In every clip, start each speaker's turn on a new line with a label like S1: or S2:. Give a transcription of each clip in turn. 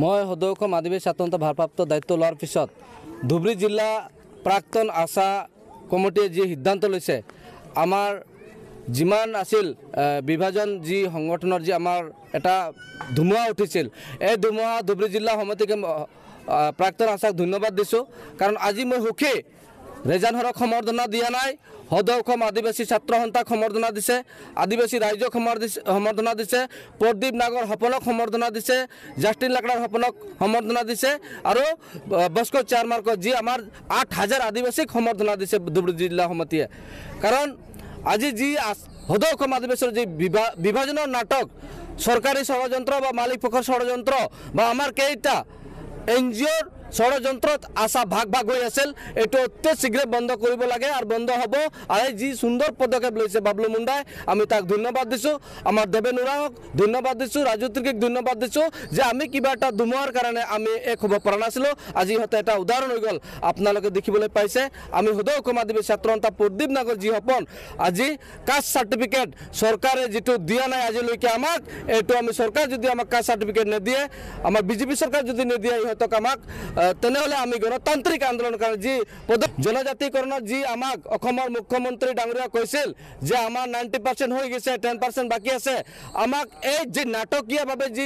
S1: মই সদৌ অসম আদিবাসী ছাত্ৰ সন্থা ভাৰপ্ৰাপ্ত দায়িত্ব লোৱাৰ পিছত ধুবুৰী জিলা প্ৰাক্তন আশা কমিটিয়ে যি সিদ্ধান্ত লৈছে, আমাৰ যিমান আছিল বিভাজন, যি সংগঠনৰ যি আমাৰ এটা ধুমুহা উঠিছিল, এই ধুমুহা ধুবুৰী জিলা সমিতিকে প্ৰাক্তন আশাক ধন্যবাদ দিছোঁ। কাৰণ আজি মই সুখী, ৰেজান হৰক সম্বৰ্ধনা দিয়া নাই, সদৌ অসম আদিবাসী ছাত্ৰ সন্থাক সম্বৰ্ধনা দিছে, আদিবাসী ৰাইজক সম্বৰ্ধনা দিছে, প্ৰদীপ নাগৰ সপনক সম্বৰ্ধনা দিছে, জাষ্টিন লাকড়াৰ সপনক সম্বৰ্ধনা দিছে আৰু বস্কো চেয়াৰমাৰ্কত যি আমাৰ 8000 আদিবাসীক সম্বৰ্ধনা দিছে ধুবুৰী জিলা সমিতিয়ে। কাৰণ আজি যি সদৌ অসম আদিবাসীৰ যি বিভাজনৰ নাটক, চৰকাৰী ষড়যন্ত্ৰ বা মালিক পক্ষৰ ষড়যন্ত্ৰ বা আমাৰ কেইটা এন জি অ'ৰ ষড়যন্ত্ৰত আশা ভাগ ভাগ হৈ আছিল, এইটো অতি শীঘ্ৰে বন্ধ কৰিব লাগে আৰু বন্ধ হ'ব। আৰু এই যি সুন্দৰ পদক্ষেপ লৈছে বাবলু মুণ্ডাই, আমি তাক ধন্যবাদ দিছোঁ, আমাৰ দেৱেন ওৰাঙক ধন্যবাদ দিছোঁ, ৰাজু তিৰ্কীক ধন্যবাদ দিছোঁ যে আমি কিবা এটা ধুমুহাৰ কাৰণে আমি এক হ'ব পৰা নাছিলোঁ। আজি সিহঁতে এটা উদাহৰণ হৈ গ'ল, আপোনালোকে দেখিবলৈ পাইছে। আমি সদৌ অসম আদিবাসী ছাত্ৰ সন্থা প্ৰদীপ নাগৰ যি সপোন, আজি কাষ্ট চাৰ্টিফিকেট চৰকাৰে যিটো দিয়া নাই আজিলৈকে আমাক, এইটো আমি চৰকাৰ যদি আমাক কাষ্ট চাৰ্টিফিকেট নিদিয়ে, আমাৰ বিজেপি চৰকাৰ যদি নিদিয়ে ইহঁতক আমাক, তেনেহ'লে আমি গণতান্ত্ৰিক আন্দোলনৰ কাৰণে যি জনজাতিকৰণৰ যি আমাক অসমৰ মুখ্যমন্ত্ৰী ডাঙৰীয়া কৈছিল যে আমাৰ 90% হৈ গৈছে, 10% বাকী আছে, আমাক এই যি নাটকীয়ভাৱে যি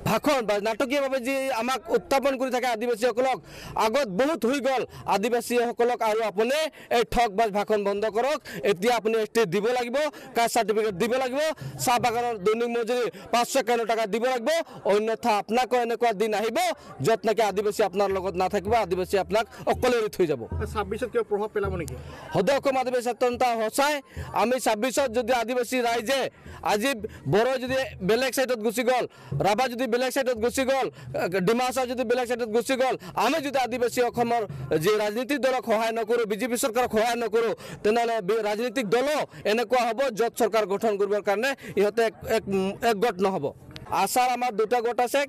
S1: ভাষণ বা নাটকীয়ভাৱে যি আমাক উত্থাপন কৰি থাকে আদিবাসীসকলক, আগত বহুত হৈ গ'ল, আদিবাসীসকলক আৰু আপুনি এই ঠগ বা ভাষণ বন্ধ কৰক। এতিয়া আপুনি এছ টি দিব লাগিব, কাষ্ট চাৰ্টিফিকেট দিব লাগিব, চাহ বাগানৰ দৈনিক মজুৰি 551 টকা দিব লাগিব, অন্যথা আপোনাকো এনেকুৱা দিন আহিব য'ত নেকি আদিবাসী আপোনাৰ লগত নাথাকিব, আদিবাসী আপোনাক অকলে এৰি থৈ যাব।
S2: 26ত কিবা প্ৰভাৱ পেলাব নেকি?
S1: সদৌ অসম আদিবাসী ছাত্ৰ সন্থা সঁচাই আমি 26ত যদি আদিবাসী ৰাইজে আজি বড়ো যদি বেলেগ চাইডত গুচি গ'ল, ৰাভা যদি বেলেগ চাইডত গুচি গ'ল, ডিমাচা যদি বেলেগ চাইডত গুচি গ'ল, আমি যদি আদিবাসী অসমৰ যি ৰাজনীতিক দলক সহায় নকৰোঁ, বিজেপি চৰকাৰক সহায় নকৰোঁ, তেনেহ'লে ৰাজনীতিক দলো এনেকুৱা হ'ব য'ত চৰকাৰ গঠন কৰিবৰ কাৰণে ইহঁতে একগোট নহ'ব। আশাৰ আমাৰ দুটা গোট আছে,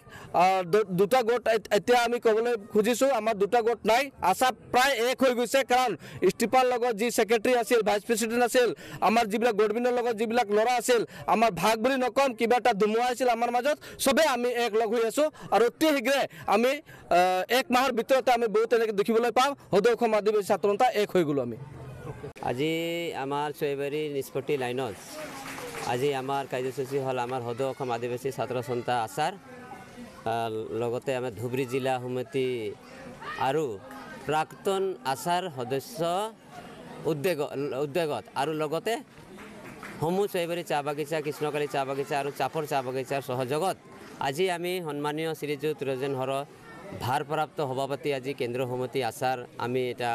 S1: দুটা গোট এতিয়া আমি ক'বলৈ খুজিছোঁ আমাৰ দুটা গোট নাই, আশা প্ৰায় এক হৈ গৈছে। কাৰণ ইস্তিফাৰ লগত যি ছেক্ৰেটাৰী আছিল, ভাইচ প্ৰেচিডেণ্ট আছিল, আমাৰ যিবিলাক গভৰ্ণমেণ্টৰ লগত যিবিলাক ল'ৰা আছিল, আমাৰ ভাগ বুলি নকম, কিবা এটা ধুমুহা আছিল আমাৰ মাজত, চবেই আমি একলগ হৈ আছোঁ আৰু অতি শীঘ্ৰে আমি এক মাহৰ ভিতৰতে আমি বহুত এনেকৈ দেখিবলৈ পাম সদৌ অসম আদিবাসী ছাত্ৰ সন্থা এক হৈ গ'লোঁ আমি।
S3: আজি আমাৰ চৈবাৰী নিষ্পত্তি লাইনত আজি আমাৰ কাৰ্যসূচী হ'ল আমাৰ সদৌ অসম আদিবাসী ছাত্ৰ সন্থা আছাৰ, লগতে আমাৰ ধুবুৰী জিলা সমিতি আৰু প্ৰাক্তন আছাৰ সদস্য উদ্যোগত আৰু লগতে সমূহ চৈবাৰী চাহ বাগিচা, কৃষ্ণকালী চাহ বাগিচা আৰু চাপৰ চাহ বাগিচাৰ সহযোগত আজি আমি সন্মানীয় শ্ৰীযুত ৰজেন হৰ ভাৰপ্ৰাপ্ত সভাপতি আজি কেন্দ্ৰীয় সমিতি আছাৰ আমি এটা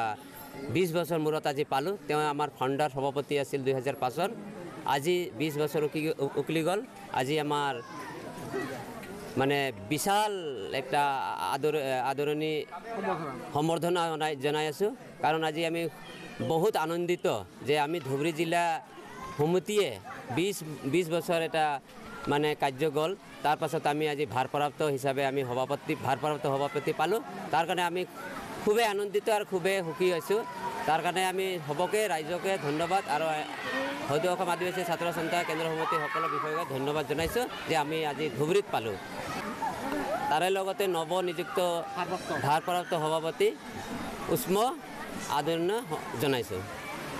S3: 20 বছৰ মূৰত আজি পালোঁ। তেওঁ আমাৰ ফাউণ্ডাৰ সভাপতি আছিল 2005ৰ, আজি 20 বছৰ উকলি গ'ল। আজি আমাৰ মানে বিশাল একটা আদৰণি সম্বৰ্ধনা জনাই আছোঁ। কাৰণ আজি আমি বহুত আনন্দিত যে আমি ধুবুৰী জিলা সমিতিয়ে 20 বছৰ এটা মানে কাৰ্য গ'ল, তাৰপাছত আমি আজি ভাৰপ্ৰাপ্ত হিচাপে আমি ভাৰপ্ৰাপ্ত সভাপতি পালোঁ। তাৰ কাৰণে আমি খুবেই আনন্দিত আৰু খুবেই সুখী হৈছোঁ। তাৰ কাৰণে আমি সবকে ৰাইজকে ধন্যবাদ আৰু সদৌ অসম আদিবাসী ছাত্ৰ সন্থা কেন্দ্ৰ সমিতি সকলো বিষয়কে ধন্যবাদ জনাইছোঁ যে আমি আজি ধুবুৰীত পালোঁ। তাৰে লগতে নৱনিযুক্ত ভাৰপ্ৰাপ্ত সভাপতি উষ্ম আদৰণি জনাইছোঁ।